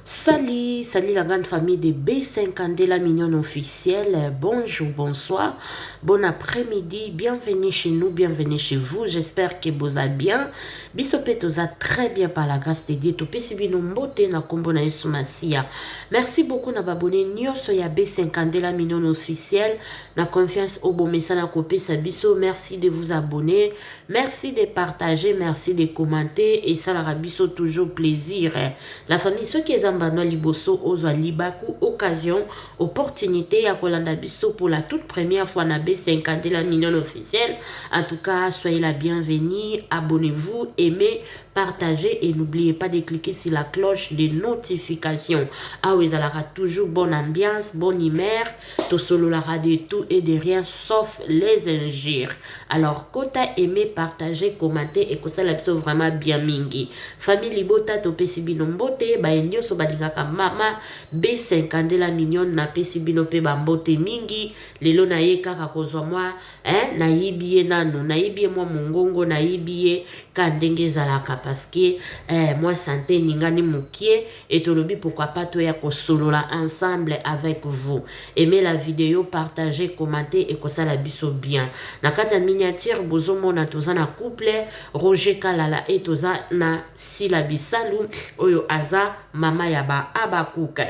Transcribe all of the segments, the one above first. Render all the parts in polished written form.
Salut, salut la grande famille de B50 la mignonne officielle. Bonjour, bonsoir, bon après-midi, bienvenue chez nous, bienvenue chez vous. J'espère que vous allez bien. Biso pe toza très bien par la grâce de Dieu. Topesi bino mbote na kombo na Yesu Masiya. Merci beaucoup na babone nyonso ya B50 la mignonne officielle. Na confiance obomesana kopesa biso. Merci de vous abonner. Merci de partager, merci de commenter et ça la biso toujours plaisir. La famille soki eza mbano liboso ozwa libaku occasion opportunité ya kolanda biso pour la toute première fois na B50 la mignonne officielle. En tout cas, soyez la bienvenue, abonnez-vous, aimez, partagez et n'oubliez pas de cliquer sur la cloche de notification. Ah oui, ezalaka toujours bonne ambiance, bonne humeur, tosololaka de tout et de rien sauf les injures. Alors, kota aimer, partager, commenter et kosala biso vraiment bien mingi. Famille libota, topesi bino mbote, baye nyonso balingaka mama B50 la mignonne, napesi bino mpe bambote mingi. Lelo na ye kaka kozwa mwa hein, nayibi ye nanu, nayibi ye mwa mongongo, nayibi ye ka ndenge ezalaka parce que mwa santé eningani mokie et tolobi pourquoi pas toya kosolola ensemble avec vous. Aimez la vidéo, partagez, commentez et kosala biso bien. Na kati ya miniature bozomona toza na couple Roger Kalala et toza na Sila Bisalu oyo aza mama ya ba Abakuka.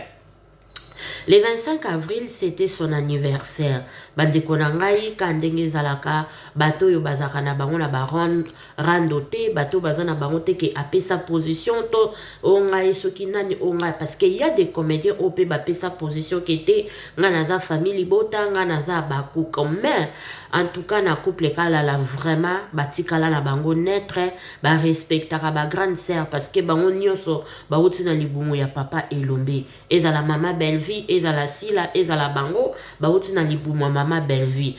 Le 25 avril, c'était son anniversaire. Bandeko na ngai, ka ndenge ezalaka, bato oyo bazalaka na bango na barando te, bato baza na bango te ke apesa position to o ngai soki nani o ngai, parce que y a des comédiens oyo mpe bapesa position ke te, ngai naza famille libota, ngai naza bakuka. Mais en tout cas, na couple Kalala, vraiment batikala na bango neutre, barespectaka bagrande sœur, parce que bango nyonso bauti na libumu ya papa Elombe. Ezala mama Bellevie, ezala Sila, ezala bango, bauti na libumu ya mama Bellevie,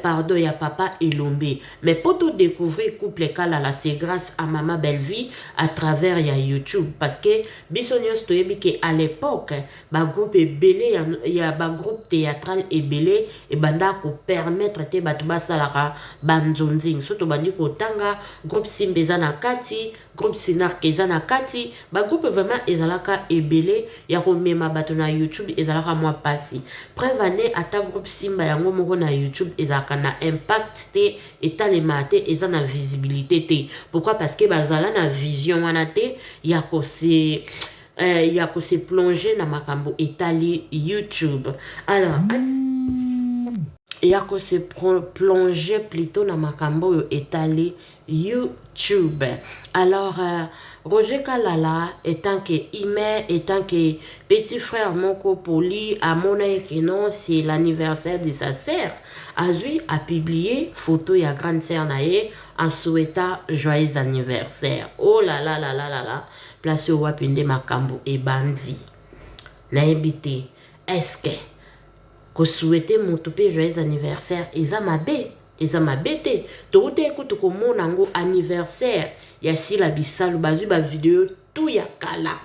pardon, ya papa Elombe. Mais po découvrir couple Kalala, c'est grâce à mama Bellevie à travers ya YouTube, parce que biso nyonso toyebi ke à l'époque bagroupe ebele ya bagroupe théâtral ebele ebanda kopermettre te bato basalaka banzonzing. So tobandi kotanga, groupe Simba eza na kati, groupe Sinark eza na kati, bagroupe vraiment ezalaka ebele. Ya komema bato na YouTube ezalaka mwa mpasi. Preuve ane, ata groupe Simba yango moko na YouTube ezalaka na impact te, etalema te, eza na visibilité te. Pourquoi? Parce que bazala na vision wana te ya kose plonger na makambo etali YouTube. Alors ya kose plonger plutôt na makambo oyo etali YouTube. Alors Roger Kalala, étant que humain, étant que petit frère moko poli, amona que non, c'est l'anniversaire de sa sœur, azwi apublié photo ya grande sœur na ye en souhaitant joyeux anniversaire. Oh là là là là là là, place oyo wapi nde makambo ebandi. Nayebi te, est-ce que kosouhaiter moto mpe joyeux anniversaire eza mabe? Eza mabe te. Touti ekutu komona yango, anniversaire ya Sila Bisalu, bazwi bavideo tu ya kala,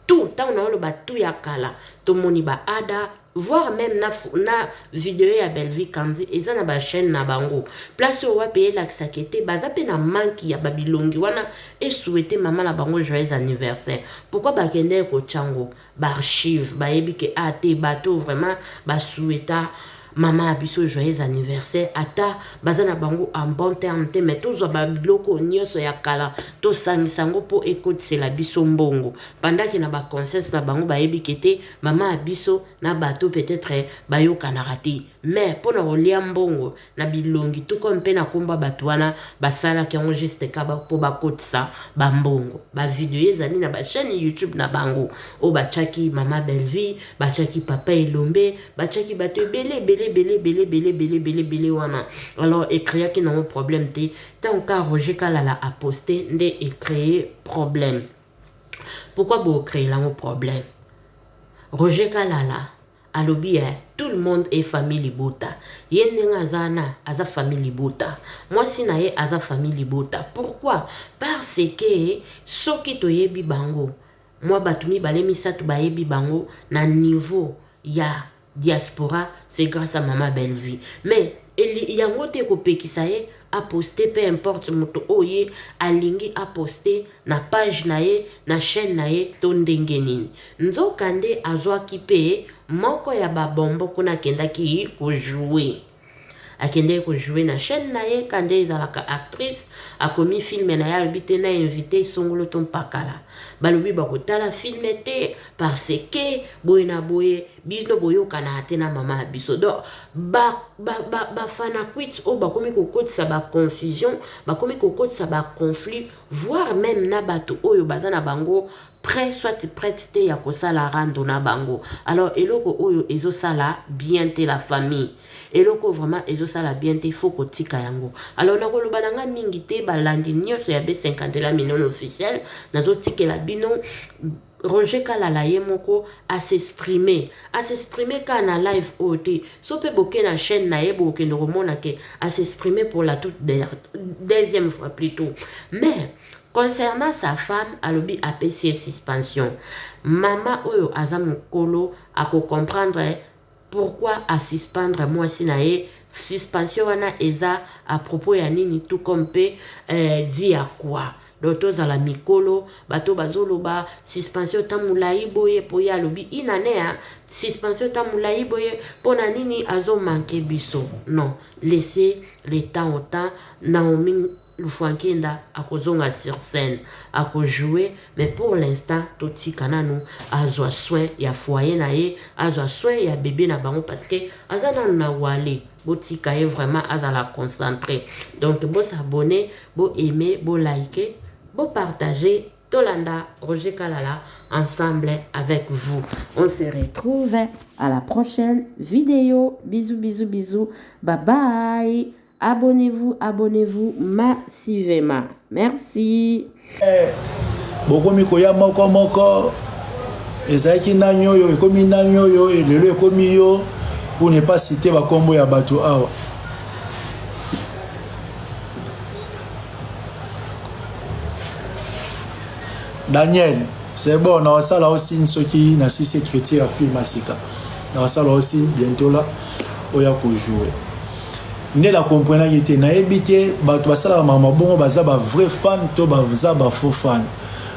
tout ntango na oloba tu ya kala, tomoni baada, voire même na video ya Bellevie Kandi eza na bachaîne na bango. Place oyo wapi elakisaka ete baza mpe na manque ya babilongi wana esouhaiter mama na bango joyeux anniversaire. Pourquoi bakendeki kotyango baarchive? Bayebi ke a te, bato vraiment basouhaita mama ya biso joyeux anniversaire, ata baza na bango en bon terme te, mais tozwa babiloko nyonso ya kala, tosangisa yango mpo ekotisela biso mbongo. Pandaki na baconscience na bango bayebi ke te, mama ya biso na bato peut-être bayokanaka te, mais mpona kolia mbongo na bilongi tuko mpe na nkombo bato wana, basalaki yango juste kaka mpo bakotisa bambongo. Bavideo ezali na bachaîne YouTube na bango oyo batiaki mama Bellevie, batiaki papa Elombe, batiaki bato ebele ebele ebele ebele ebele ebele ebele ebele wana. Alors ecréaki nango problème te. Ntango ka Roger Kalala aposte nde ecréer problème. Pourquoi bocréer yango problème? Roger Kalala alobi ya tout le monde est famille libota. Ye ndenge aza na aza famille libota, mwasi na ye aza famille libota. Pourquoi? Parce que soki toyebi bango, mwa bato mibale misato bayebi bango na niveau ya diaspora, c'est grâce à mama Bellevue. Mais yango te ekopekisa ye. aposte peu importe moto oyo ye alingi aposte na page na ye na chaîne na ye to ndenge nini. Nzokande azwaki mpe moko ya babombo kuna akendaki kojouer. Akendeki kojouer na chaîne na ye ka nde ezalaka actrice akomi film na ye alobi te na invité songolo to mpakala. Balobi bakotala film te parce que boye na boye bino boyokanaka te na mama ya biso. Donc ba ba ba ba fanakwiti oyo bakomi kokotisa ba confusion, bakomi kokotisa ba conflit voire meme na bato oyo baza na bango prêt soit prête te ya kosala rando na bango. Alors eloko oyo ezosala bien te la famille. Eloko vraiment ezosala bien te, faut kotika yango. Alors nakoloba na nga mingi te, balandi nyonso ya B50 la Mignonne officielle, nazotikela bino Roger Kalala ye moko a s'exprimer. A s'exprimer kaka na live oyo te. So pe boke na chaîne na ye bokende komona ke a s'exprimer pour la toute deuxième fois plutôt. Mais concernant sa femme, alobi apesi ye suspension. Mama oyo aza mokolo ako comprendre pourquoi a suspendre mwasi na ye. Suspension wana eza à propos ya nini, tout comme pe dit ya quoi. Donc tozala mikolo, bato bazoloba suspension ta mulayi boye po ye alobi une année ya suspension ta mulayi boye pona nini azo manquer biso. Non, laissez le temps au temps. Naomi Lufuankenda akozonga sur scène, akojouer, mais pour l'instant totika nanu azwa soin ya foyer na ye, azwa soin ya bébé na bango parce que aza nanu na wale. Botika ye vraiment azala concentré. Donc bo s'abonner, bo aimer, bo liker, bo partager. Tolanda Roger Kalala ensemble avec vous. On se retrouve à la prochaine vidéo. Bisous, bisous, bisous. Bye bye. Abonnez-vous, abonnez-vous massivement. Merci. Bokomi koya moko moko, ezalaki nani oyo ekomi nani oyo lelo ekomi yo, pour ne pas citer bakombo ya bato awa. Daniel, c'est bon, na wasala aussi soki na sisi écriture ya film asika. Na wasala aussi bientôt là oya ko jouer. Nde na comprenaki te, nayebi te bato basalaka makambo bongo baza ba vrai fan to baza ba faux fan.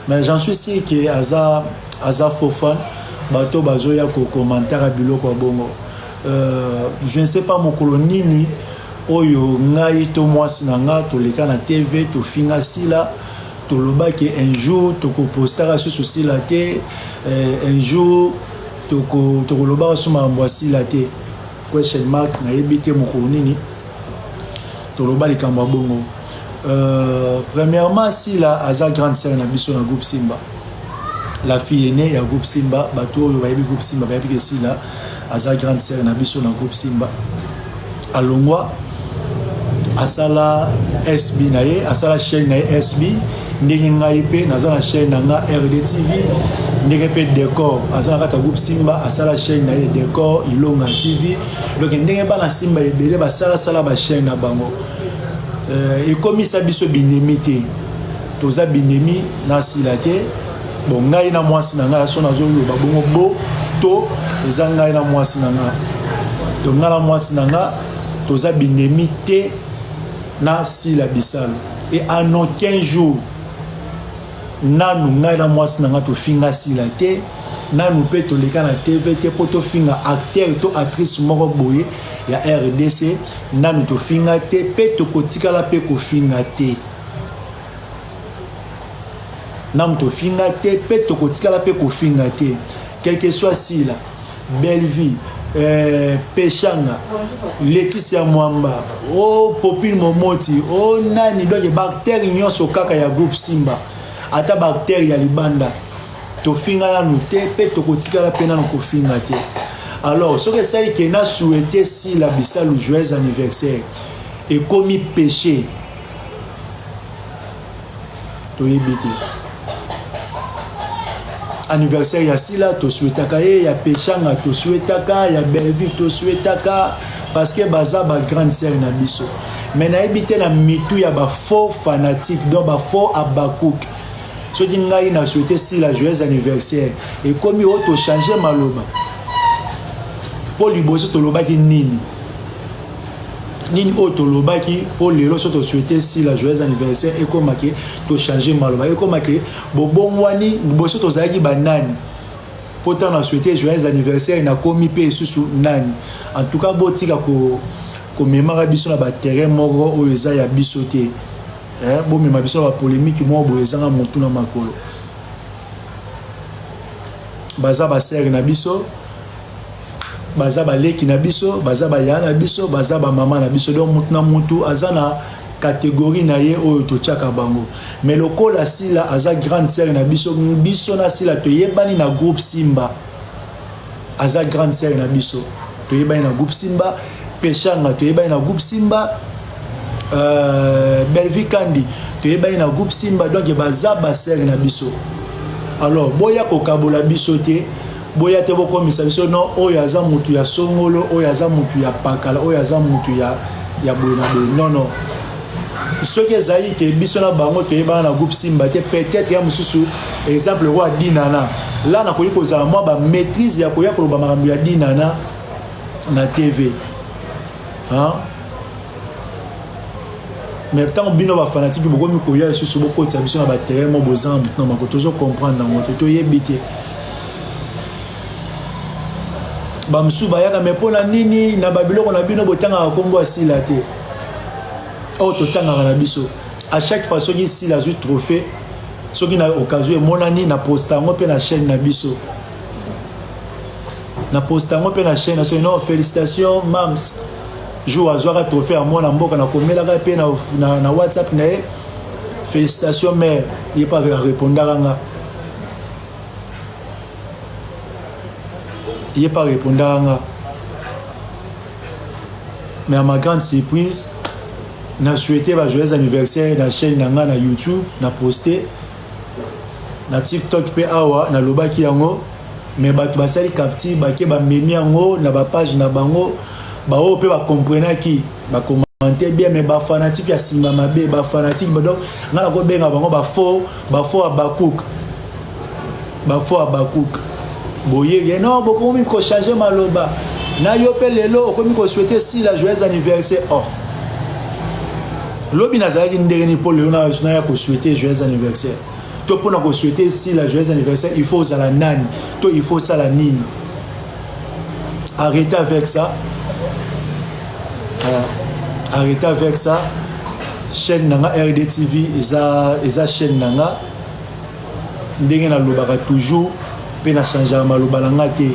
Mais j'en suis sûr que aza aza faux fan, bato bazoya ko commenter biloko ya bongo. Je ne sais pas mokolo nini oyo ngai to mwasi na nga toleka na TV tofinga Sila, tolobaki un jour tokopostaka susu Sila te, un jour tokolobaka su makambo ya Sila te. Question mark, nayebi te mokolo nini toloba likambo ya bongo. Premièrement, Sila aza grande sœur na biso na groupe Simba, la fille aînée ya groupe Simba. Bato oyo bayebi groupe Simba bayebi ke Sila aza grande sœur na biso na groupe Simba. Alongwa asala SB na ye, asala chaîne na ye SB, ndenge ngai mpe naza na chaîne na nga RD TV, ndenge mpe Décor aza na kati ya groupe Simba asala chaîne na ye Décor Ilonga TV. Donc ndenge bana Simba ebele basalasala ba chaîne na bango, ekomisa biso binemi te, toza binemi na Sila te. Bon, ngai na mwasi na ngai so nazoloba bongo bo to eza ngai na mwasi na nga, to ngai na mwasi na nga toza binemi te na Sila Bisalo. Et en aucun jour nanu ngai na mwasi na nga tofinga Sila te, nanu mpe toleka na TV te mpo tofinga acteur to actrice moko boye ya RDC, nanu tofinga te mpe tokotikala mpe kofinga te. Nanu tofinga te mpe tokotikala mpe kofinga te, quel que soit Sila, Bellevue, Peshanga, Laetitia Mwamba, o Popine Momoti, o nani, donc ba acteur nyonso kaka ya groupe Simba, ata ba acteur ya libanda tofinga nanu te mpe tokotikala mpe nanu kofinga te. Alors soki esali ke na souhaite Sila Bisalu joyeux anniversaire ekomi péché, toyebi te. Anniversaire ya Sila tosouhaitaka ye, ya Peshanga tosouhaitaka, ya Bellevue tosouhaitaka, parce que baza ba grande sœur na biso. Mais nayebi te na mitu ya ba faux fanatique, donc ba faux abakouk, soki ngai na souhaite Sila joyeux anniversaire ekomi oyo tochange maloba, mpo liboso tolobaki nini? Nini oyo tolobaki mpo lelo so tosouhaite Sila joyeux anniversaire ekoma ke tochange maloba, ekoma ke bobongwani liboso tozalaki banani mpo ntango na souhaite joyeux anniversaire nakomi mpe lisusu nani? En tout cas botika ko komemaka biso na baterrain moko oyo eza ya biso te. Eh, bomema biso na bapolemike moko boye ezanga motu na makolo. Baza basere na biso, baza baleki na biso, baza bayaya na biso, baza bamama na biso. Donc mutu na mutu aza na catégorie na ye oyo totiaka bango. Mais lokola Sila aza grande sœur na biso, biso na Sila toyebani na groupe Simba, aza grande sœur na biso, toyebani na groupe Simba. Peshanga toyebani na groupe Simba, Bellevue Kandi toyebani na groupe Simba. Donc baza basœur na biso. Alors boya kokabola biso te, boya te bokomisa biso non, oyo aza mutu ya songolo, oyo aza mutu ya pakala, oyo aza mutu ya ya boye na boye. Non, non, soki ezali ke biso na bango toyebana na groupe Simba te, peut-être ya mosusu, exemple roi Dinana la, nakoki kozala mwa bamaîtrise ya koya koloba makambo ya Dinana na TV, hein? Mais ntango bino bafanatike bokomi koya lisusu bokotisa biso na baterrain mo bozanga motu na mako, tozo comprendre yango te, toyebi te. Bamosusu bayaka me mpo na nini na babiloko na bino botangaka nkombo ya Sila te? Oyo totangaka na biso à chaque fois, soki Sila azwi trophée, soki na occasion emonani, na posta yango mpe na chaîne na biso, na posta yango mpe na chaîne na biso. Non, félicitation mams, jour azwaka trophée ya mwana mboka, nakomelaka mpe na WhatsApp na ye: félicitation mère. Ye mpe arépondaka nga, ye mpe arépondaka nga. Mais à ma grande surprise, na souhaité ba joyeux anniversaire na chaîne na nga na YouTube, na posté na TikTok mpe awa nalobaki yango, mais bato basali capture, bake bamemi yango na bapage na bango. Baoyo mpe bakomprenaki, bakommente bien, mais bafanatike ya nsima mabe, bafanatike, donc ngai nakobenga bango bafaux, bafaux Abakuk, bafaux Abakuk. Boyeke non, bokomi kochange maloba na yo mpe lelo okomi kosouhaite Sila joyeux anniversaire. Oh, lobi nazalaki ndenge nini mpo lelo naya kosouhaite joyeux anniversaire? To mpona kosouhaite Sila joyeux anniversaire, il faut ozala nani to il faut osala nini? Arrêtez avec ça, arrêtez avec ça. Chaîne na nga RDTV eza chaîne na nga. Ndenge nalobaka toujours mpe na changeaka maloba na nga te,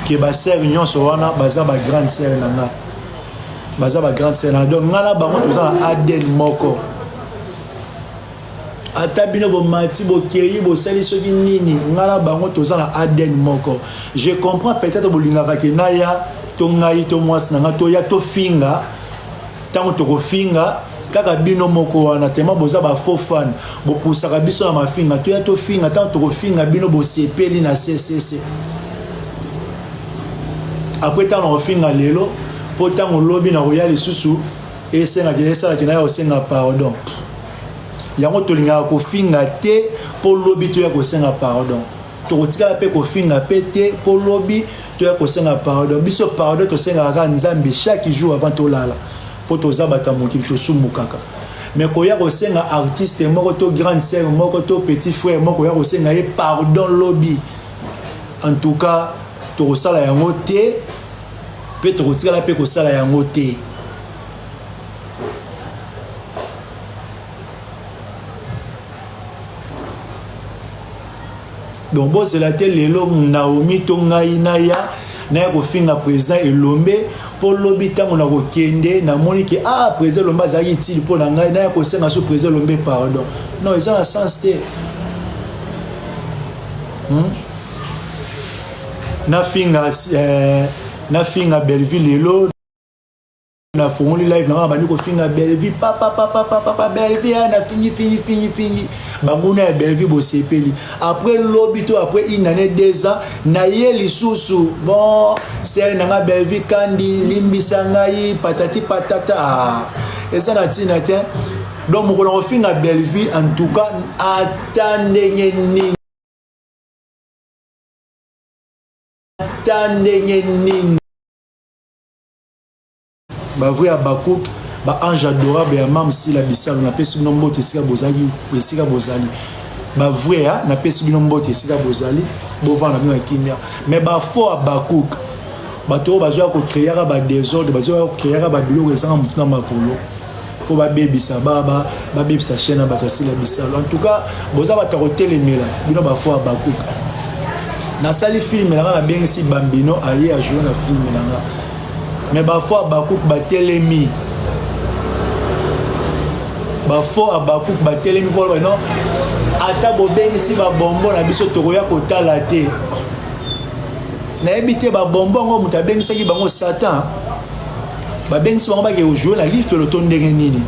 ke basere nyonso wana baza bagrande sere na nga, baza bagrande sere na nga. Donc nga na bango toza na ADN moko. Ata bino bomati, bokei, bosali soki nini, nga na bango toza na ADN moko. Je comprends, peut-être bolingaka ke naya to ngai to mwasi na nga toya tofinga. Ntango tokofinga kaka bino moko wana, tema boza bafaux fan, bopusaka biso na mafinga, toya tofinga. Ntango tokofinga bino bosepeli na ccc. Après ntango nakofinga lelo, mpo ntango lobi nakoya lisusu esengaki esalaki naya kosenga pardon. Yango tolingaka kofinga te mpo lobi toya kosenga pardon. Tokotikala mpe kofinga mpe te mpo lobi toya kosenga pardon. Biso pardon tosengaka kaka Nzambe chaque jour avant tolala, mpo toza bato ya mokili, tosumukaka. Mais koya kosenga artiste moko to grande sœur moko to petit frère moko, koya kosenga ye pardon lobi, en tout cas tokosala yango te mpe tokotikala mpe kosala yango te. Donc bozela te lelo Naomi to ngai naya kofinga président Elombe mpo lobi ntango nakokende namoni ke ah, président Elombe azalaki utile mpo na ngai, naya kosenga so président Elombe pardon. Non, eza na sens te, Nafinga Bellevue lelo, nafongoli live nanga, bandi kofinga Bellevue, papapapapapa, Bellevue na fingi fingi fingi fingi banguna ya Bellevue, bosepeli. Après lobi to après une année, 2 ans, naye lisusu: bon, sere nanga Bellevue Kandi, limbisa ngai, patati patata. Ah, eza na ntina te. Donc mokolo na kofinga Bellevue, en tout cas ata ndenge nini, ata ndenge nini. Ba vrai Habacuc, ba ange adorable ya Mam Sila Bisalu, napesi bino mbote esika bozali, esika bozali. Ba vrai ha, napesi bino mbote esika bozali, bovanda bino na kimia. Mais ba faux Habacuc, bato oyo bazoya ko créer ba désordre, bazoya ko créer ba biloko ezanga mutu na makolo. mpo babebisa babebisa chaîne ya bato ya Sila Bisalu. En tout cas boza bato ya kotelemela bino bafo ya bakuka. Nasali filme na nga, nabengisi Bambino aye ajoue na filme na nga, mais bafo ya bakuka batelemi, bafo ya bakuka batelemi mpo non, ata bobengisi babombo na biso tokoya kotala te. Nayebi te babombo yango moto abengisaki bango Satan, babengisi bango bake kojoue na lifelo to ndenge nini?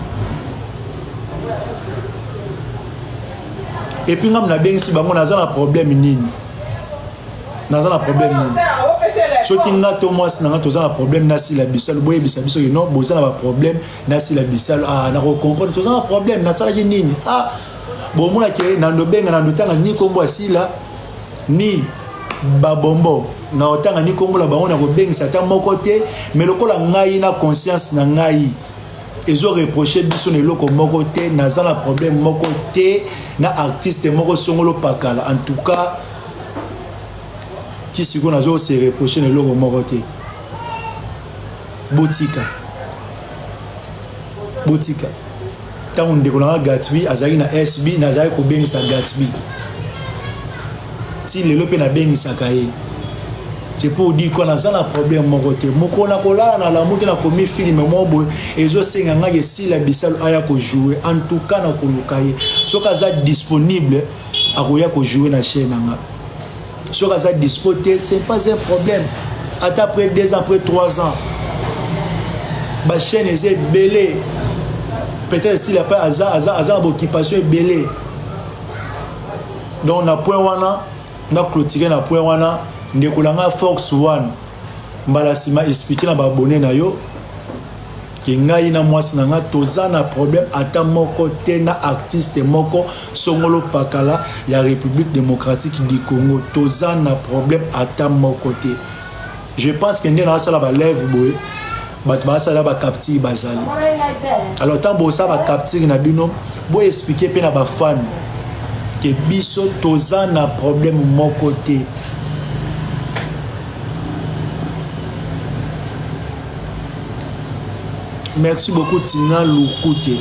Et puis ngambo nabengisi bango, naza na problème nini? Naza na problème nini? Soki nga to mwasi na nga toza na problème na Sila Bisalu, boyebisa biso ke non, boza na baproblème na Sila Bisalu. Ah, nakocomprendre toza na problème, nasalaki nini? Ah, bomona ke na ndobenga na ndotanga ni nkombo ya Sila ni babombo, na otanga ni nkombo na bango, na kobengisa ata moko te. Mais lokola ngai na conscience na ngai ezo reproche biso na eloko moko te, naza na problème moko te na artiste moko songolo pakala. En tout cas ti sikoyo nazo se reproche na eloko moko te. Botika, botika. Ntango ndeko na nga Gatsby azalaki na SB, nazalaki kobengisa Gatsby, ti lelo mpe nabengisaka ye. C'est pour dire quoi? Naza na problème moko te. Mokolo na kolala, nalamuki, nakomi filme moko boye ezosenga ngai Esila Bisalu aya kojoue. En tout cas nakoluka ye, soki aza disponible akoya kojoue na chaîne na nga. Soki aza dispo te, c'est pas un problème. Ata après 2 ans, après 3 ans, bachaîne eza ebele. Peut-être Esila mpe aza na baoccupation ebele. Donc na point wana na clôturer na point wana. Ndeko na nga Fox One, mbala nsima explique na baabonné na yo ke ngai na mwasi na nga toza na problème ata moko te na artiste moko songolo pakala ya République démocratique du Congo. Toza na problème ata moko te. Je pense que nde naasala balève boye, bato basala bacapture bazali. Alors ntango bosala bacapture na bino, boexplique mpe na bafane ke biso toza na problème moko te. Merci beaucoup Tina Lukute.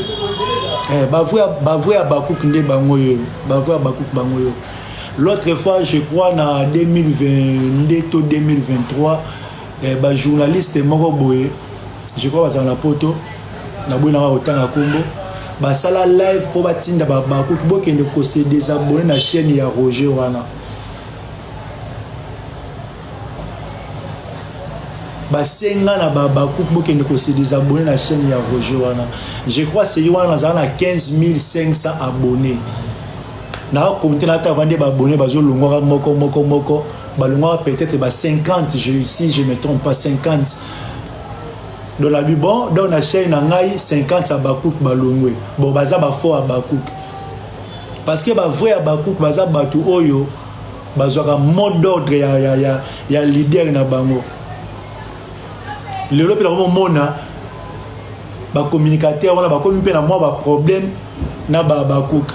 Eh, bavrai ya Bakuk nde bango yo, bavrai ya Bakuk bango yo. L'autre fois, je crois na 2022 to 2023, eh, bajournaliste moko boye, je crois bazala na poto, naboyi nanga kotanga nkombo, basala live mpo batinda babakuki bokende kose désabonner na chaîne ya Roger wana. Basenga na babakuki bokende kose désabonner na chaîne ya Roger wana. Je crois seri wana nazala na 15 500 abonnés. Nakokonte na ata vande baabonné bazolongwaka moko moko moko, balongwaka peut-être ba 50, si je me trompe pas, 50. Donc nabi bon, donc na chaîne na ngai 50 ya bakuki balongwe. Bon, baza bafaux ya bakuki, parce que bavrai ya bakuki baza bato oyo bazwaka mot d'ordre ya leader na bango. Lelo mpe nakomomona bacommunicateur wana bakomi mpe na mwa baproblème na bakuka,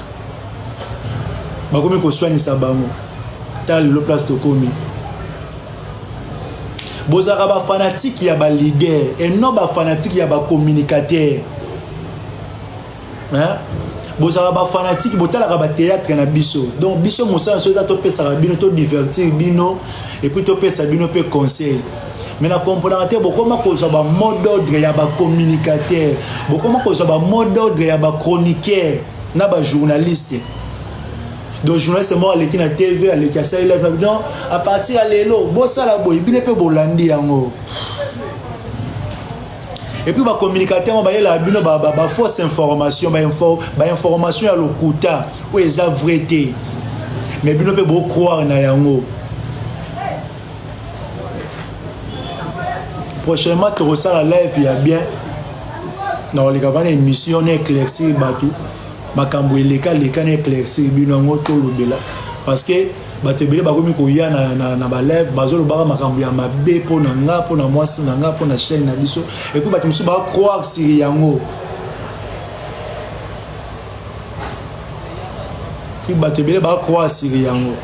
bakomi koswanisa bango. Tala lelo place tokomi. Bozalaka bafanatike ya baleader et non bafanatike ya bacommunicateur, hein? Bozalaka bafanatike, botalaka bathéâtre na biso. Donc biso mosala so eza topesaka bino, todivertir bino et puis topesa bino mpe conseil. Mais na comprenaka te, bokoma kozwa bamot d'ordre ya bacommunicateur, bokoma kozwa bamot d'ordre ya bachroniqueur na bajournaliste. Donc journaliste moko aleki na TV, aleki asali live, donc à partir ya lelo bosala boye, bino mpe bolandi yango. Et puis bacommunicateur mo bayelaka bino bafausse information, bainformation ya lokuta oyo eza vrai te, mais bino mpe bocroire na yango. Prochainement tokosala live ya bien na koleka vana émission na éclaircir bato makambo eleka leka, na éclaircir bino yango, tolobela, parce que Bato ebele bakomi koya na, na, na balive, bazolobaka makambo ya mabe mpo na nga, mpo na mwasi na nga, mpo na chaîne na biso. Et puis bato mosusu bacroire sur yango. Puis bato ebele bacroire sur yango.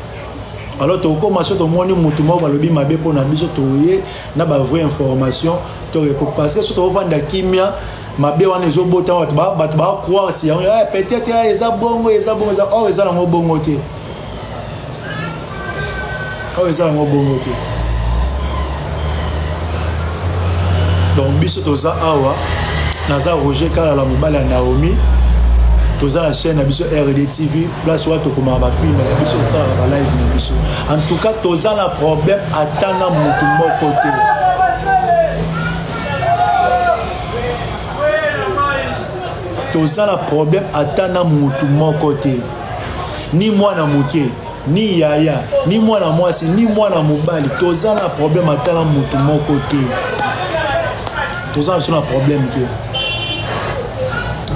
Alors tokóma so tomoni motu moko balobi mabe mpo na biso, toye na bavrai information to parce que so tokofanda kimia, mabe wana ezobota, bato bacroire si yango, eh, peut-être eh, eza bongo, eza bongo, eza or eza nango bongo te, or eza nango bongo te. Donc biso toza awa, naza Roger Kalala, mobali ya Naomi. Toza na chaîne na biso RD TV, place wana tokomaka bafilme na biso, tosalaka balive na biso. En tout cas toza na problème ata na motu moko te. Toza na problème ata na mutu moko te, ni mwana moke, ni yaya, ni mwana mwasi, ni mwana mobali. Toza na problème ata na mutu moko te. Toza na biso na problème te.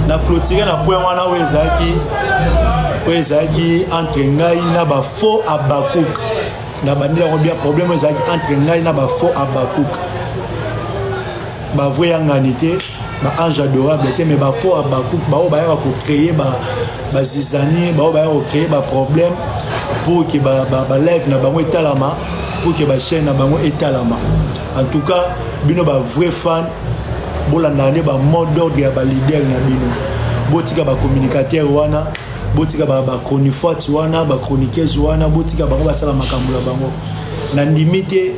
Na clôture na point wana oyo ezalaki entre ngai na bafaux Abakuk, na bandi yango bien. Problème oyo ezalaki entre ngai na bafaux Abakuk, bavrai yangani te, baange adorable te, mais bafaux Abakuk, baoyo bayaka kocréer bazizanie, baoyo bayaka kocréer baproblème pour que balive na bango etalama, pour que bachaîne na bango etalama. En tout cas bino bavrai fan, bolandaka nde bamot d'ordre ya baleader na bino. Botika bacommunicateur wana, botika bachronifoite wana, bachroniqueuse wana, botika bango basala makambo na bango. Nandimi te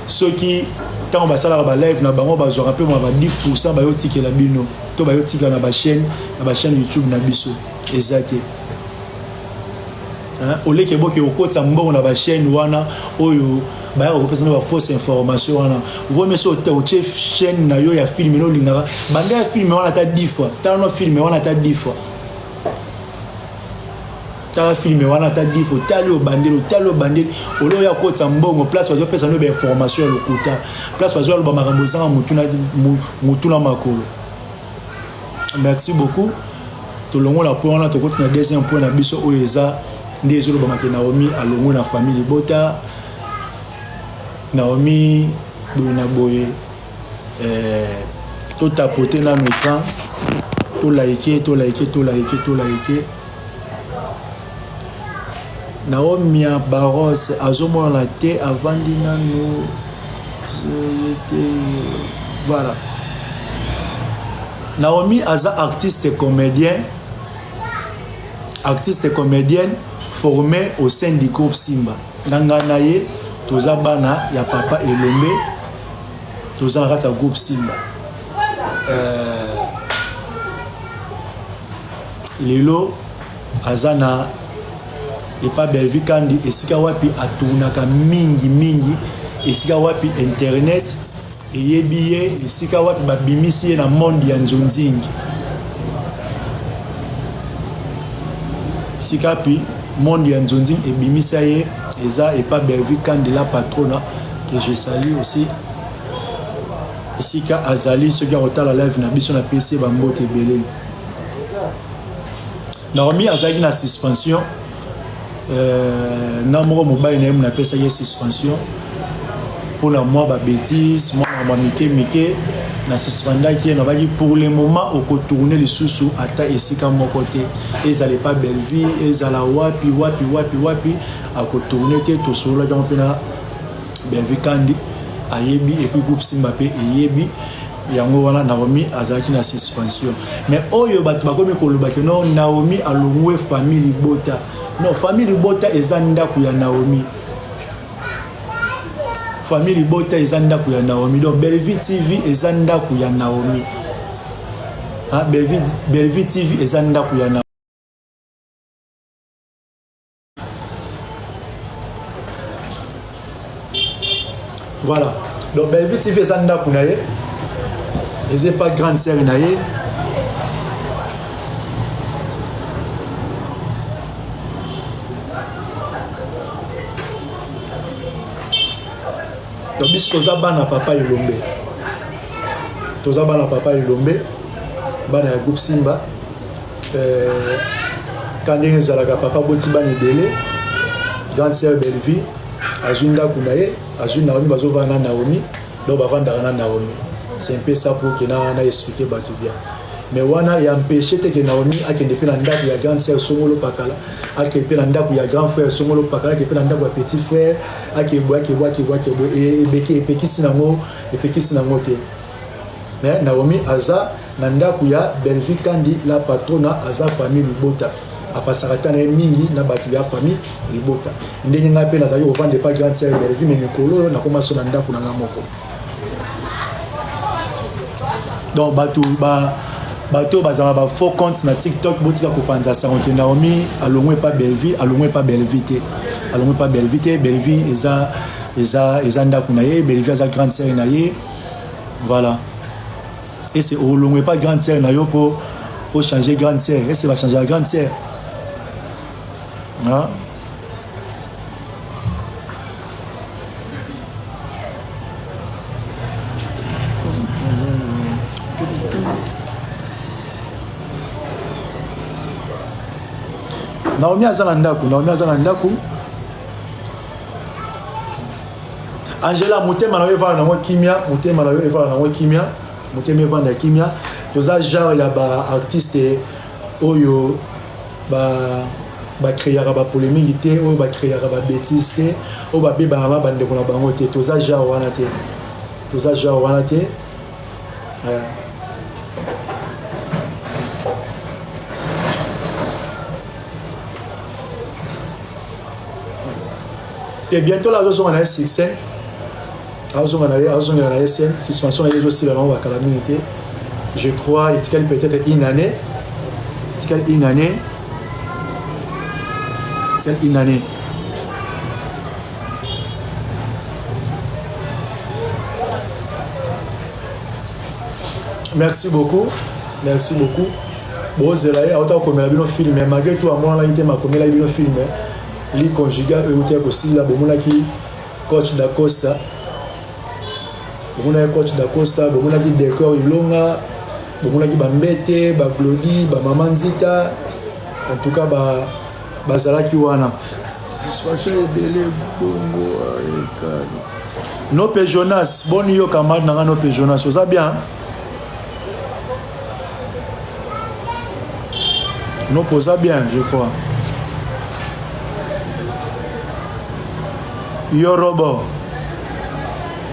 soki ntango basalaka balive na bango, bazwaka mpe mwa ba 10 bayotikela bino to bayotika na bachaîne YouTube na biso. Eza te oleki eboki kokotisa mbongo na bachaîne wana oyo bayaka kopesa na bafausse information wana. Vomi so otie chaîne na yo ya film no olingaka, banda ya film wana ata 10 fois, tala no film wana ata 10 fois, tala film wana ata 10 fois, otali, obandeli, otali, obandeli. Ole oyo akotisa mbongo place bazopesa no bainformation ya lokuta, place bazoloba makambo ezanga mutu na makolo. Merci beaucoup. Tolongola point wana, tokoti na deuxième point na biso oyo eza nde ezolobamaki Naomi alongwe na famille libota. Naomi boye na boye, totapote nano écran, tolike, tolike, tolike, tolike. Naomi ya Baros azomonana te, avandi nanu te. Voilà, Naomi aza artiste comédien, artiste comédienne formé au sein du groupe Simba. Na ngai na ye toza bana ya papa Elombe, toza na kati ya groupe Simba. Lelo aza na epa Belvi Kandi, esika wapi atournaka mingi mingi, esika wapi internet eyebi ye, esika wapi babimisi ye na monde ya nzonzingi, esika wapi monde ya nzonzingi ebimisa ye, eza epa Belvi Kandi, la patrona, que je salue aussi. Esika azali, soki akotala live na biso, napesi ye bambote ebele. Naomi azalaki na suspension, nga moko mobali na ye napesaki ye suspension mpona mwa babêtise, mwa makambo ya mike mike. Na suspendaki ye, nabaki pour le moment okotourne lisusu ata esika moko te, ezala epa Bellevie, ezala wapi wapi wapi wapi, akotourne te. Tosololaki yango mpe na Bellevie Kandi, ayebi, et puis groupe Simba mpe eyebi yango wana. Naomi azalaki na suspension, mais oyo bato bakomi koloba ke non, Naomi alongwe famille libota. Non, famille libota eza ndako ya Naomi. Famille libota eza ndako ya Naomi. Donc Bellevie TV eza ndako ya Naomi. Ah, Bellevie, Bellevie TV eza ndako ya Naomi. Voilà, donc Bellevue TV eza ndako na ye, eza pas grande sœur na ye. Donc biso toza bana papa Elombe, toza bana papa Elombe, bana ya groupe Simba. Ka ndenge ezalaka, papa boti bana ebele. Grande sœur Bellevue azwi ndako na ye, azwi Naomi, bazovanda na Naomi, donc bavandaka na Naomi. C'est un peu ça pour que na na expliquer bato bien. Mais wana ya empêcher te que Naomi akende mpe na ndako ya grande sœur Songolo Pakala, akende mpe na ndako ya grand frère Songolo Pakala, akende mpe na ndako ya petit frère, akeboye akeboye akeboye akeboye, ebeki epekisi nango epekisi nango te. Mais Naomi aza na ndako ya Bellevue Kandi la patrona, aza famille libota, apasaka ta na ye mingi na bato ya famille libota. Ndenge ngai mpe nazalaki kovanda epa grande sœur Bellevue, mais mikolo oyo nakoma so na ndako na ngai moko. Donc bato ba bato oyo bazala ba faux compte na TikTok, botika kopanza sango ke Naomi alongwe epa Bellevue. Alongwe epa Bellevue te, alongwe epa Bellevue te. Bellevue eza eza eza ndako na ye, Bellevue aza grande sœur na ye, voilà. Ese olongwe epa grande sœur na yo mpo ochanger grande sœur? Ese bachangeaka grande sœur, hein? Naomi aza na ndako, Naomi aza na ndako. Angela, motema na yo evanda nango kimia, motema na yo evanda nango kimia, motema evanda kimia. Toza genre ya ba artiste oyo ba bacréaka bapolémique te, oyo bacréaka babétise te, oyo babebaka na bandeko na bango te. Toza genre wana te, toza genre wana te. Te, bientôt là azozonga na ye sur scène, azozonga na ye, azozongela na ye scène. Suspension na ye ezosila nango bakala mingi te, je crois etikali peut-être une année, etikali une année, etikali une année. Merci beaucoup, merci beaucoup. Bozela ye auta kokomela bino film, malgré tout amonanaki te, makomelaki bino film lit conjugal euti ya kosila. Bomonaki coach Dacosta, bomonaki coach Dacosta, bomonaki Décor Ilonga, bomonaki bambete baglodi, bamama Nzita. En tout cas bazalaki wana. Suspension ebele bongo ekalo. Nope Jonas, boni yo camarade na nga Nope Jonas, oza bien? Nope oza bien, je crois. Yorobo.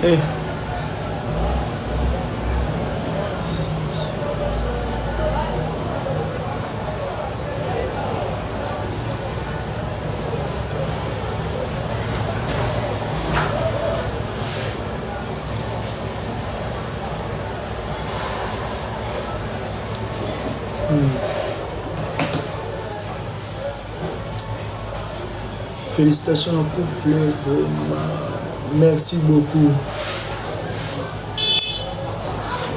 Eh. Félicitations au couple, vraiment. Merci beaucoup.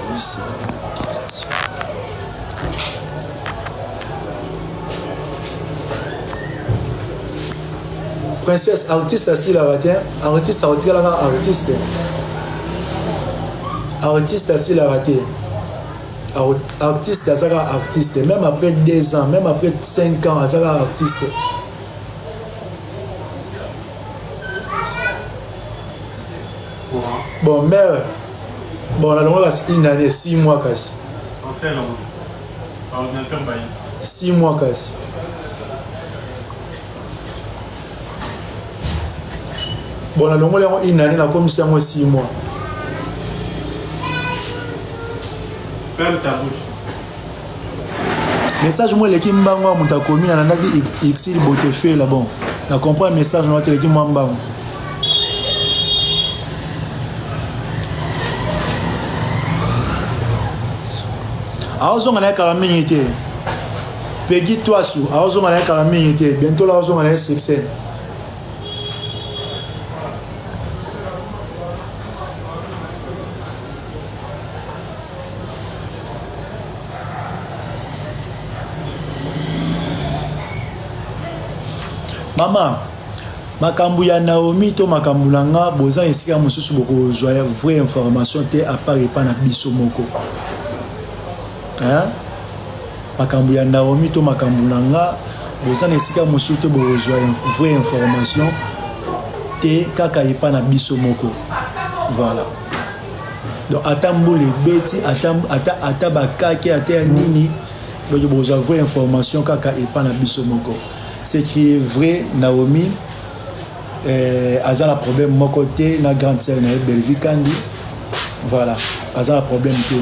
Félicitations. Princesse, artiste asilaka te, artiste akotikalaka artiste. Artiste asilaka te. Artiste azaka artiste, même après 2 ans, même après 5 ans, azaka artiste. Bon, mère, bon, nalongo kasi une année, 6 mois kasi. 6 mois kasi. Bon, nalongoli yango une année, nakomisi yango 6 mois. Ferme ta bouche. Message mo eleki mbango ya moto akomi, nalandaki Exil Botefela. Bon, na comprendre message na eleki mwa mbango. Aozonga na ye kala mingi te. Pegi Twasu aozonga na ye kala mingi te, bientôt la aozonga na ye sur scène. Mama, makambo ya Naomi to makambo na nga, boza esika mosusu bokozwa ya vraie information te à part epa na biso moko, hein? Makambo ya Naomi to makambo na nga, Boza na esika mosusu te bokozwa vraie information te kaka epa na biso moko. Voilà. Donc ata mbula ebeti ata, ata, ata bakake ata ya nini donc bokozwa vraie information kaka epa na biso moko. Ce qui est vrai Naomi eh, aza na problème moko te na grande sœur na ye Bellevue Kandi. Voilà, aza na problème te.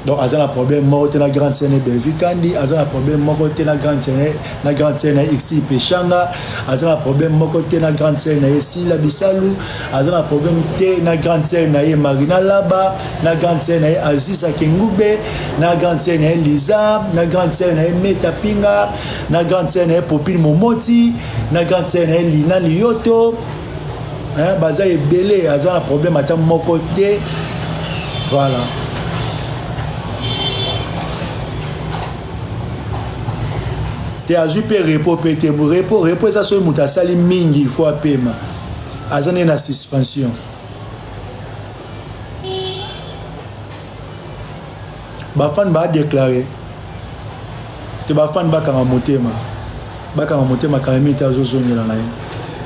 Donc aza na problème moko te na grande sœur na Bellevue Kandi, aza na problème moko te na grande sœur na grande sœur na Xi Peshanga, aza na problème moko te na grande sœur na ye Sila Bisalu, aza na problème te na grande sœur na ye Marina Laba, na grande sœur na ye Aziza Kengube, na grande sœur na ye Liza, na grande sœur na ye Meta Pinga, na grande sœur na ye Popine Momoti, na grande sœur na ye Lina Liyoto. Hein, baza ebele, aza na problème ata moko te. Voilà. Te azwi mpe repos mpe te repos repos eza soki moto asali mingi il faut apema aza nde na suspension bafani badeklare te bafani bakanga motema bakanga motema kala mingi te azozongela na ye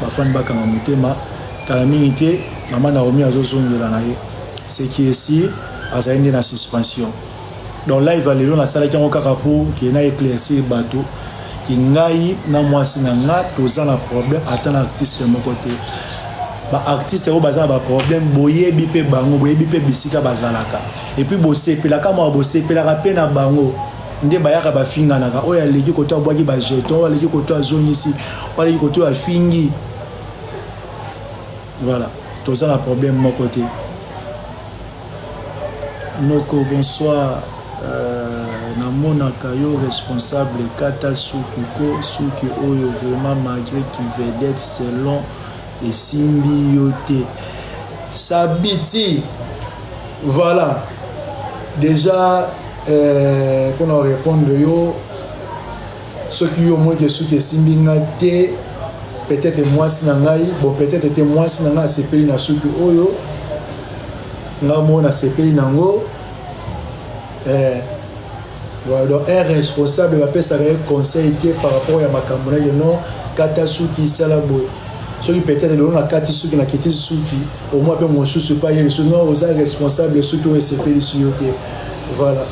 bafani bakanga motema kala mingi te mama Naomi azozongela na ye ce qui est sûr azali nde na suspension donc live ya lelo nasalaki yango kaka po ke na éclaircir bato ke ngai na mwasi na nga toza na problème ata na artiste moko te ba artiste oyo baza na ba problème boyebi mpe bango boyebi mpe bisika bazalaka epuis bosepelaka mwa bosepelaka mpe na bango nde bayaka bafinganaka oyo aleki koto abwaki bajeton oyo aleki koto azongisi oyo aleki koto afingi voilà toza na problème moko te noko bonsoir euh, namonaka yo responsable kata suki ko suki oyo vraiment malgré ki vedette selon esimbi yo te sabiti voilà déjà euh, mpona répondre yo soki yo omoni ke suki esimbi nga te peut-être mwasi na ngai bon peut-être te mwasi na ngai asepeli na suki oyo nga moko nasepeli nango eh, voilà, donc un responsable bapesaka ye conseil te par rapport ya makambo na ye non kata suki sala boye soki peut-être lelo nakati suki nakiti suki omwa mpe mosusu epai ye lisusu non oza responsable suki oyo esepelisi yo te voilà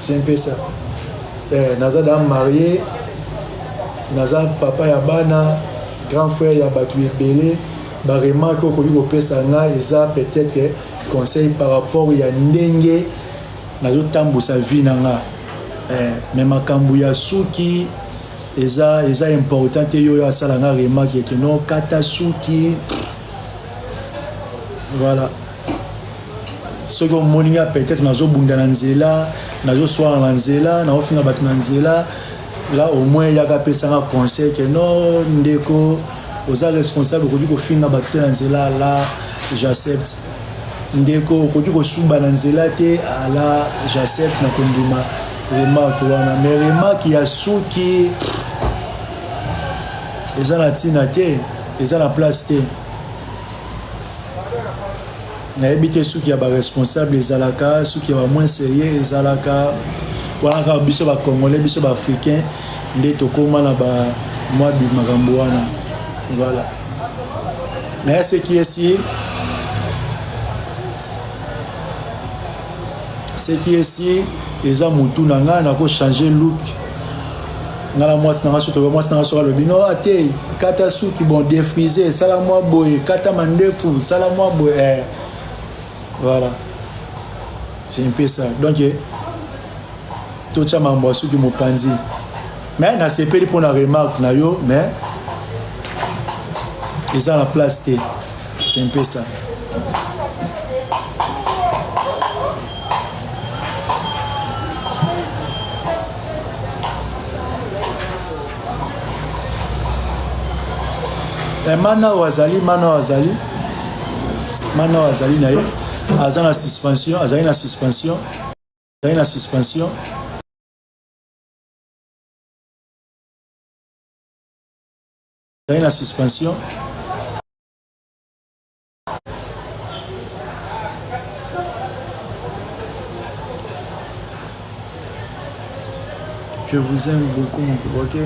c'est un peu ça eh, naza da marié naza papa ya bana grand frère ya bato ebele baremarke okoki kopesa nga eza peut-être conseil par rapport ya ndenge nazotambusa vie na nga eh, mais makambo ya suki eza eza important te yo oyo asala nga remarke eke no kata suki voilà soki omoni nga peut-être nazobunda na nzela nazoswana na nzela naofinga bato na nzela là au moins yaka apesanga conseil ke non ndeko oza responsable okoki kofinga bato te na nzela la j'accepte ndeko okoki kosuba na nzela te ala j'accepte na kondima remarque wana mais remarque ya suki eza na ntina te eza na place te nayebi te suki ya baresponsable ezalaka suki ya bamoin sérieux ezalaka wana kaka biso bacongolais biso baafricain nde tokóma na ba mwa makambo wana voilà mais ce qui est sûr ce qui est sûr eza motu na ngai nakochange look ngai na mwasi na ngai soki mwasi na ngai soki alobi no ate kata suki bon defrise sala mwa boye kata mandefu sala mwa boye eh. voilà c'est un peu ça donc totya makambo ya suki mopanzi mais nasepeli mpo na remarque na yo mais eza na place te c'est un peu ça Eh, mana oyo azali mana oyo azali mana oyo azali na ye aza na suspension azali na suspension azali na suspension azali na suspension Je vous aime beaucoup mon papa. Ok.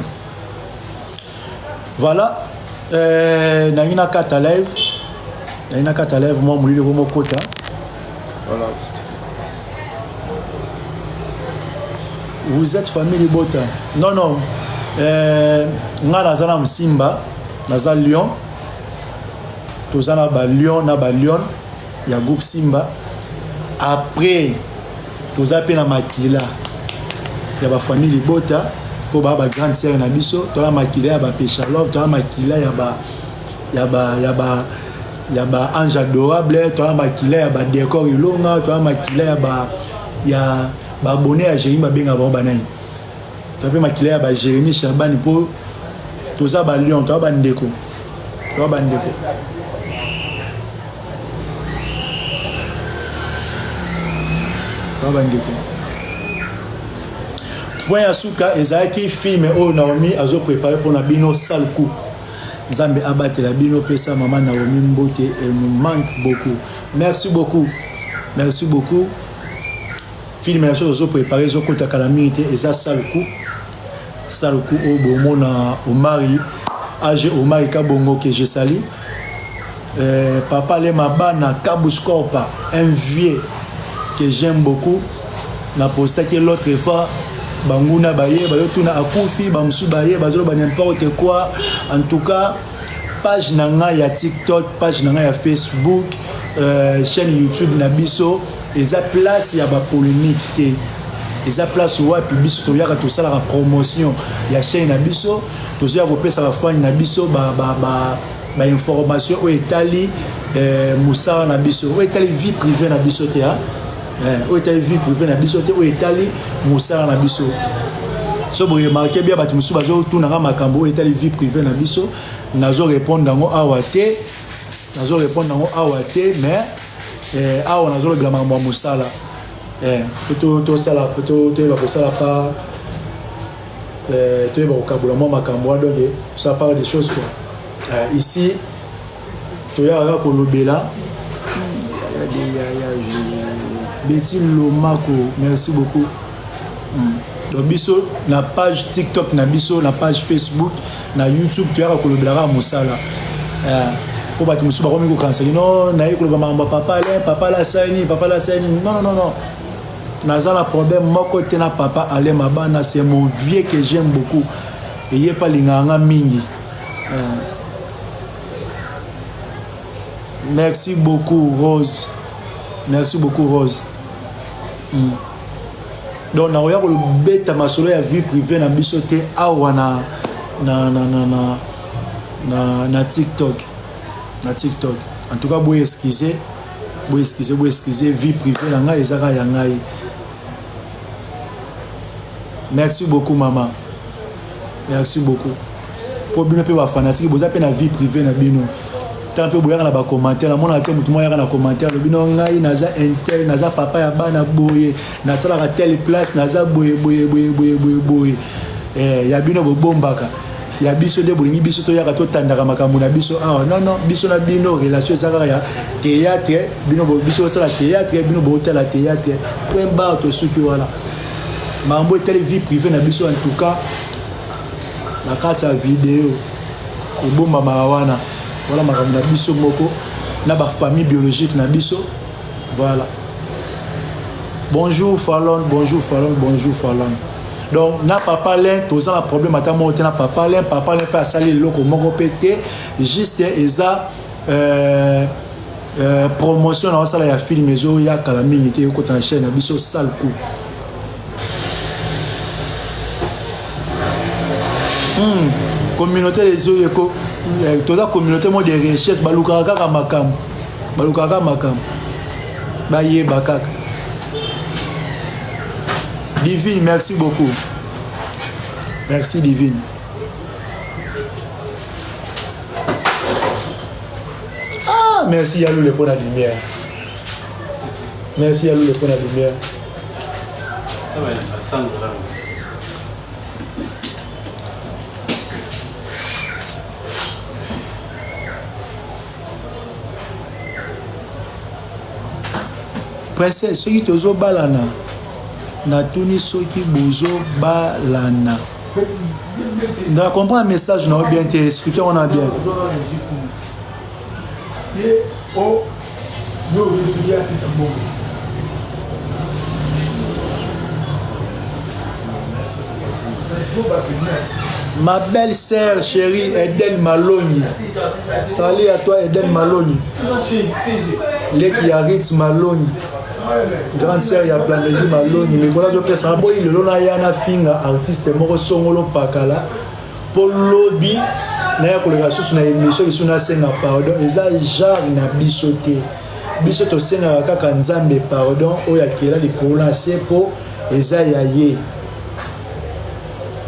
Voilà. Euh, nangi na kata live. Nangi na kata live moi molili ko mokota. Voilà. Vous êtes famille Libota. Non non. Euh, nga naza na Msimba, naza Lyon. Toza na ba Lyon na ba Lyon ya groupe Simba. Après toza mpe na makila ya ba famille libota mpo ba ba grande sœur na biso toza makila ya ba Peshalove toza makila ya ba ya ba ya ba ya ba ange adorable toza makila ya ba decor ilonga toza makila ya ba ya ba abonné ya Jérémie babenga bango banani toza mpe makila ya ba Jérémie Shabani mpo toza ba lion toza bandeko toza bandeko Ba bandeko. Point ya suka ezalaki film oyo Naomi azo préparer pona bino sale coup. Nzambe abatela bino pesa maman Naomi mbote elle nous manque beaucoup. Merci beaucoup. Merci beaucoup. Film ya biso tozo préparer ezokota kala mingi te eza sale coup. Sale coup oyo bomona Omari AG Omari Kabongo que je salue. Euh, papa Lema Bana Kabus Corpa, un vieux que j'aime beaucoup. Na postaki l'autre fois banguna baye bayotuna akufi bamosusu baye bazoloba n'importe quoi en tout cas page na ngai ya tiktok page na ngai ya facebook euh, chaîne youtube na biso eza place ya bapolémique te eza place wapi biso toyaka tosalaka promotion ya chaîne na biso tozoya kopesa bafani na biso ba, ba, ba, ba information oyo etali eh, mosala na biso oyo etali vie privée na biso te eh, oyo etali vie privée na biso te oyo etali mosala na biso so boremarke bia bato mosusu bazotunaka makambo oyo etali vie privée na biso nazo répondre yango awa te nazo répondre yango awa te mais eh, awa nazolobela makambo ya mosala eh, fo tosala fo toyeba kosala pa euh, toyeba kokabola mwa makambo wana donc ça parle des choses quoi euh, ici toyaka kaka kolobela Betty Lomako merci beaucoup hmm. donc biso na page tiktok na biso na page facebook na youtube toyaka kolobela kaka mosala mpo bato mosusu bakomi kokanisa kino naye koloba makambo ya papa alain papa ala asali nini papa ala asali nini non non non Naza na problème moko te na papa Alain Mabana, c'est mon vieux que j'aime beaucoup. Et ye pa lingaka nga mingi. Euh. Merci beaucoup Rose. Merci beaucoup Rose. Mm. Donc nakoya kolobeta masolo ya vie privée na biso te awa na na na na na na, na TikTok. Na TikTok. En tout cas boye excusez Bo excuse, bo excuse, vie privée na ngai eza kaka ya ngai. Merci beaucoup maman. Merci beaucoup. Po bino pe ba fanatique boza pe na vie privée na bino. Tant pe boyaka na ba commentaire, namonaka te moto moko ayaka na commentaire alobi no ngai naza intel, naza papa ya bana boye, nasalaka telle place, naza boye boye boye boye boye boye. Eh, ya bino bobombaka. Ya biso nde bolingi biso toyaka totandaka makambo na biso awa non non biso na bino relation eza kaka ya théâtre bino biso osala théâtre bino botala théâtre point barre tosuki wana makambo etali vie privée na biso en tout cas na kati ya video ebombamaka wana wana makambo na biso moko na bafamille biologique na biso voilà bonjour Fallon bonjour Fallon bonjour Fallon donc na papa Alain toza na problème ata moko te na papa Alain papa Alain mpe asali eloko moko mpe te juste eza euh, euh, promotion na osala ya film ezoya kala mingi te ekota na chaîne na biso sale coup hmm. communauté ezoyeko euh, toza communauté moko de recherche balukaka kaka makambo balukaka kaka makambo bayeba kaka Divine, merci beaucoup. Merci Divine. Ah, merci Yaloule pour la lumière. Merci Yaloule pour la lumière. Ça va, ça va. Princesse, soki tozobalana. Natuni soki bozo balana. Na comprendre message na yo bien te, expliquer wana bien. Ma belle sœur chérie Eden Malongi. Salut à toi Eden Malongi. Leki ya Ritz Malongi. Grande sœur ya Blandedi Malongi. Mikolo azopesa boyi lelo na ya na finga artiste moko songolo pakala po lobi naya koleka lisusu na émission lisusu nasenga pardon eza genre na biso te biso tosengaka kaka nzambe pardon oyo akela likolo na se po eza ya ye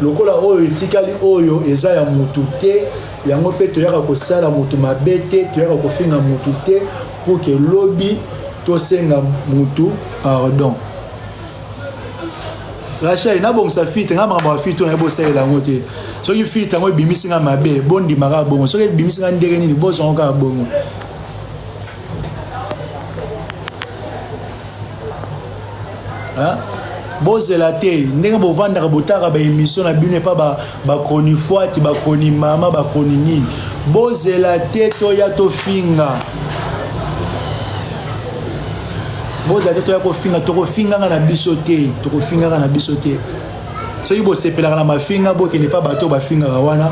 lokola oyo etikali oyo eza ya mutu te yango mpe toyaka kosala mutu mabe te toyaka kofinga mutu te pour que lobi tosenga mutu pardon Rachel nabongisa filtre nga makambo ya filtre naye bosalela yango te soki filtre yango ebimisi nga mabe bondima kaka bongo soki ebimisi nga ndenge nini bozwa yango kaka bongo bozela te ndenge bovandaka botaka baémission na bino epa bachronifuati bachronimama bachroni nini bozela te toya tofinga bozala te toya kofinga tokofingaka na biso te tokofingaka na biso te soki bosepelaka na mafinga bokende pa bato bafingaka wana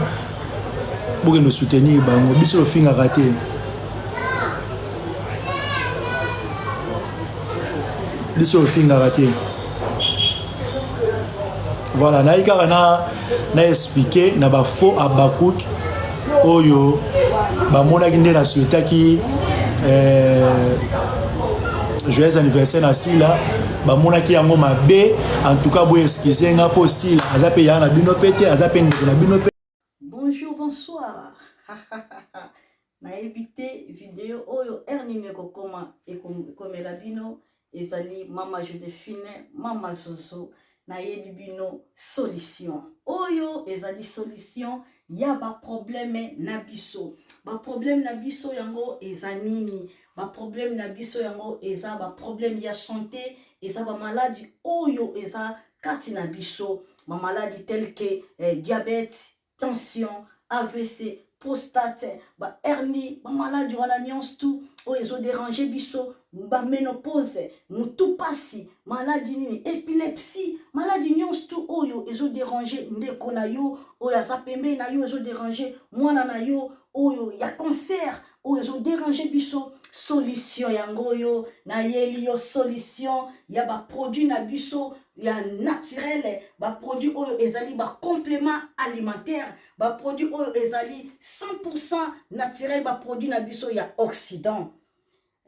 bokende soutenir bango biso tofingaka te biso tofingaka te voilà nayi kaka na na expliquer na ba faux abakouk oyo bamonaki nde na souhaitaki euh, joyeux anniversaire na sila bamonaki yango mabe en tout cas boye excuse nga mpo sila aza mpe yaya na bino mpe te aza mpe ndeko na bino mpe Bonjour, bonsoir. Nayebi te video oyo heure nini ekokoma ekomela bino ezali mama Josephine, mama Zozo. Nayebi bino solution. Oyo ezali solution ya ba problème na biso. Ba problème na biso yango eza nini? Ba problème na biso yango eza ba problème ya santé, eza ba maladi oyo eza kati na biso ba maladi tel que eh, diabète, tension, AVC, prostate, ba hernie, ba maladi wana nyonso tout oyo ezo déranger biso, ba ménopause, mutu pasi, maladi nini, epilepsie, maladi nyonso tout oyo ezo déranger ndeko na yo oyo aza pembeni na yo, ezo déranger mwana na yo oyo ya cancer oyo ezo déranger biso solution yango oyo nayeli yo solution ya ba produit na biso ya naturel ba produit oyo ezali ba complément alimentaire ba produit oyo ezali 100% naturel ba produit na biso ya occident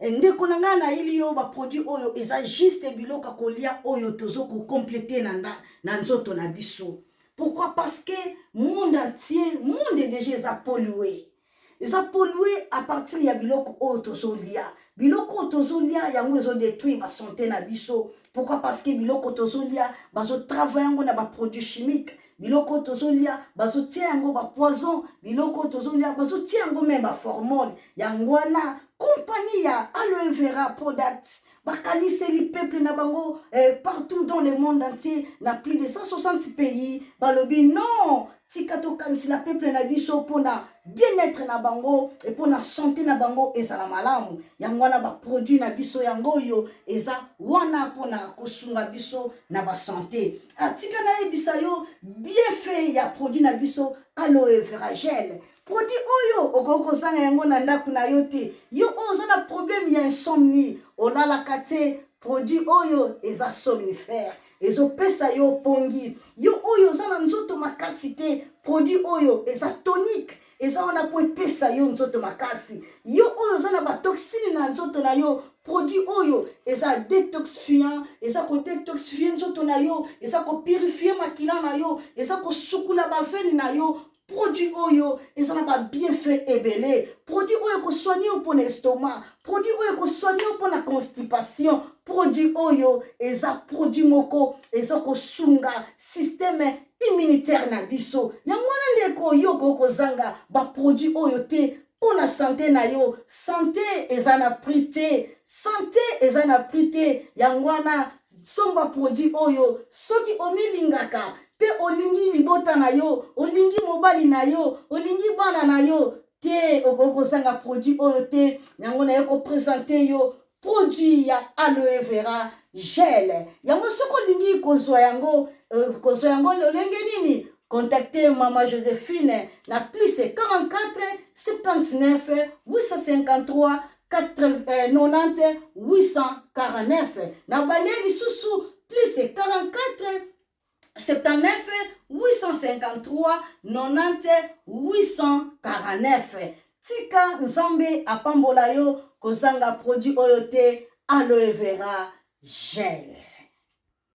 eh, ndeko na ngai nayeli yo baproduit oyo eza juste biloko ya kolia oyo tozo kocomplete na, na nzoto na biso pourquoi parce que monde entier monde déjà eza pollue eza pollue à partir ya biloko oyo tozolia biloko oyo tozolia yango ezodetruire basante na biso pourquoi parce que biloko tozolia bazotravaille yango na baproduit chimique biloko oyo tozolia bazotia yango bapoison biloko oyo tozolia bazotia yango meme baformole yango wana kompani ya aloe vera product bakaniseli peuple na bango eh, partout dans le monde entier na plus de 160 pays balobi non tika tokanisela peuple na biso mpona bien-être na bango e mpona sante na bango ezala malamu yango wana baproduit na biso yango oyo eza wana mpona kosunga biso na basante atika ah, nayebisa yo bienfait ya produit na biso aloe vera gel Produit oyo okoki kozanga yango na ndako na yo te. Yo oyo oza na problème ya insomnie, olalaka te, produit oyo eza somnifère, ezopesa yo pongi. Yo oyo oza na nzoto makasi te, produit oyo eza tonique, eza wana mpo epesa yo nzoto makasi. Yo oyo oza na ba toxine na nzoto na yo, produit oyo eza detoxifiant, eza ko detoxifier nzoto na yo, eza ko purifier makila na yo, eza kosukula ba veine na yo. Produit oyo eza na ba bienfait ebele. Produit oyo ekosoigne yo mpo na estomac. Produit oyo ekosoigne yo mpo na constipation. Produit oyo eza produit moko eza kosunga système immunitaire na biso. Yango wana ndeko yo okoki kozanga ba produit oyo te mpo na sante na yo. Sante eza na prix te. Sante eza na prix te. Yango wana. Somba produit oyo soki omilingaka mpe olingi libota na yo, olingi mobali na yo, olingi bana na yo te, okoki kozanga produit oyo te. Yango naye kopresente yo produit ya aloe vera gel. Yango soki olingi kozwa yango, kozwa yango lolenge nini? Contacte mama Josephine na plus 44 79 853 90 849. Na bande lisusu plus 44 79 853 90 849. Tika Nzambe apambola yo, kozanga produit oyo te, aloe vera gel.